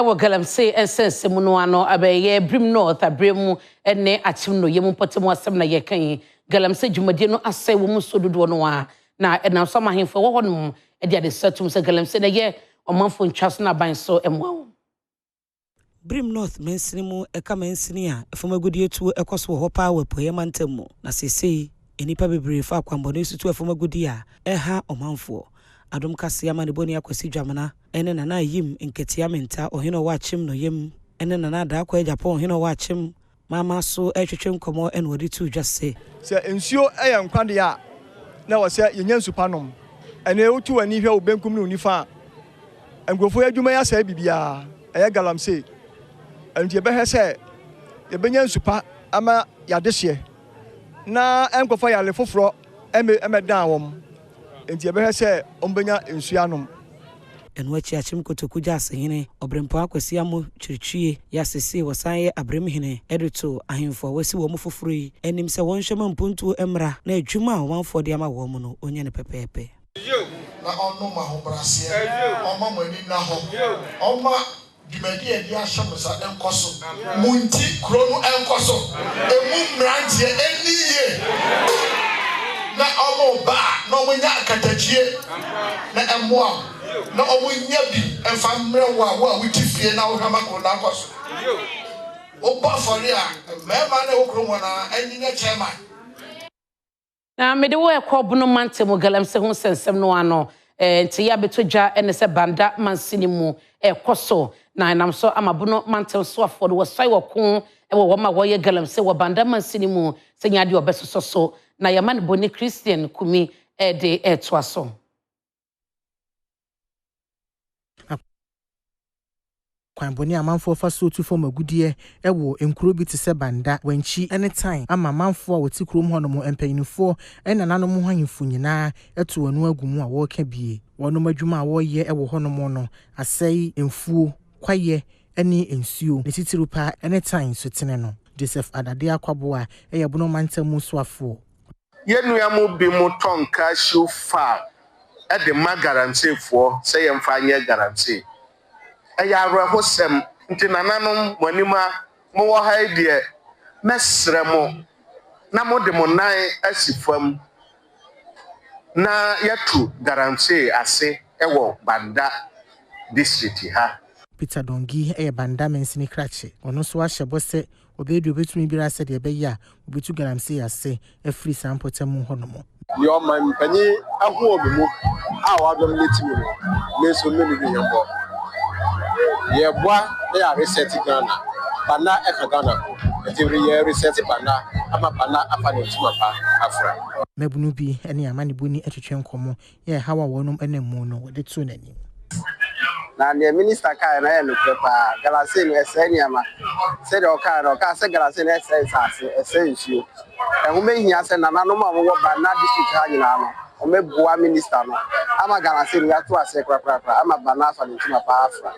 Ɛwɔ galamsey nsɛnsɛm no ano abɛyɛ Birim North abere mu ne Akyem no yɛmu mpɔtam asɛm na yɛka yi. Galamsey dwumadie no asɛe wɔ mu nsuo dodoɔ no a na ɛnam so ama ahemfo ɛwɔ hɔnom de adesua tom sɛ galamsey na ɛyɛ ɔmanfo ntwa so na aban so mmoa wɔn. Birim North mansini mu ɛka mansini a ɛfam agudeɛ tuo ɛkɔ so wɔ hɔ paa wɔ Apueeɛ mantam mu. Na seesei nnipa bebree fa akwammɔne so tu ɛfam agudeɛ a ɛha ɔmanfoɔ. Adom Kaseɛ amanebɔni Akwasi Dwamena ne Nana Ayim Nketea Mintah, ɔhene a ɔwɔ Akyem Nɔyem, ne Nana Adaakwa Agyapong, ɔhene a ɔwɔ Akyem Mama so retwetwe nkɔmmɔ na wɔde too dwa sɛ. Sɛ nsuo yɛ nkwa deɛ a, na ɛwɔ sɛ yɛnya nsu pa nom. Ɛnnɛ wotu w'ani hwɛ wo benkum ne wo nifa a, nkurɔfoɔ yi adwuma yi asɛe biribiara, ɛyɛ galamsey. Ɛno nti yɛbɛhwɛ sɛ yɛbɛnya nsu pa ama yɛn adehyeɛ na ɛnkɔfa yare foforɔ mmɛdan wɔn. Enti yɛbɛhwɛ sɛ wɔbɛnya nsuo anom. Ɛno akyi Akyem Kotoku Gyasi hene, Ɔberempɔn Akwasi Amoh Kyirikyie yɛ asese wɔsan yɛ Abrem hene de to ahemfo a wɔasi wɔn foforo yi anim sɛ wɔnhwɛ ma mpuntuo mmra na adwuma a ɔmanfoɔ de ama wɔn no wɔnyɛ no pɛpɛɛpɛ. Na ɔnnom ahobrɛaseɛ, ɔmma mo ani nna hɔ, ɔmma Dwumadi a yɛde ahyɛ mo nsa nkɔ so. Mo nti kuro no nkɔ so. Emu mmeranteɛ nni yie na wɔba a na wɔnya akatakyie na ɛmmoa wo na wɔnya bi mfa mmrɛ wo a wo a wote fie na wohwɛ ma kuro no akɔ so. Wobɔ afɔre a, mmarima no a ɛwɔ kurom hɔ no ara nnyɛ chairman. Na mede wo rekɔ Bono mantam mu galamsey ho nsɛnsɛm no ano. Nteyɛ a bɛtɔ dwa ne sɛ Banda mansini mu rekɔ so, na ɛnam so ama Bono mantam soafoɔ no wɔsuae ɔko wɔ wɔn a wɔyɛ galamsey wɔ Banda mansini mu sɛ nyɛ adeɛ a wɔbɛsosɔ so. Na yɛama no bɔne Christian Kumi de retoa so. Kwan bɔne a amanfoɔ fa so tu fam agudeɛ wɔ nkuro bi te sɛ Banda, Wankyi ne Tan ama amanfoɔ a wɔte kurom hɔnom, mpaninfoɔ ne nananom ho ahemfo nyinaa atu wɔn ano agu mu a wɔreka bie. Wɔnom adwuma a wɔreyɛ wɔ hɔnom no asɛe mfuo, kwaeɛ ne nsuo, ne titiriw paa ne Tan nsutene no. Joseph Adade Akwaboah yɛ Bono Mantam mu soafoɔ. Yɛn nua mu binom tɔn cashew far de ma galamseyfoɔ sɛ yɛmfa nyɛ galamsey. Ɛyɛ awerɛhosɛm. Nti nananom mo anim a mowɔ ha yi deɛ, mɛsrɛ mo na mode mo nan asi fam na yɛatu galamsey ase wɔ Banda district ha. Peter Dongi yɛ Banda mansini krakye. Ɔno nso ahyɛ bɔ sɛ Ɔbɛyɛ deɛ ɔbɛtumi biara sɛdeɛ ɛbɛyɛ a wɔbɛtu galamsey ase afiri saa mpɔtam hɔnom. Deɛ ɔman panyin ahu wɔ me mu a wadom ne ti mu no, me nso menni ho hwammɔ. Yɛreboa na yɛaresɛte Ghana. Banna ka Ghana ho, nti yɛresɛte Banna ama Banna afa ne ntoma pa afra. Mmabunu bi ne amanebɔni twetwe nkɔmmɔ yɛ ɛhaw a wɔnom nam mu no wɔde too n'anim. Na deɛ minista kaeɛ no ɛyɛ nokorɛ paa. Galamsey no ɛsɛe nneɛma. Sɛdeɛ ɔkaeɛ no, ɔkaa sɛ galamsey no ɛsɛe nsaase, ɛsɛe nsuo. Ɛho bɛhia sɛ nananom a wɔwɔ Banna district ha nyinaa no, wɔbɛboa minista no ama galamsey no yɛato aseɛ korakorakora ama Banna afa ne ntoma paa afra.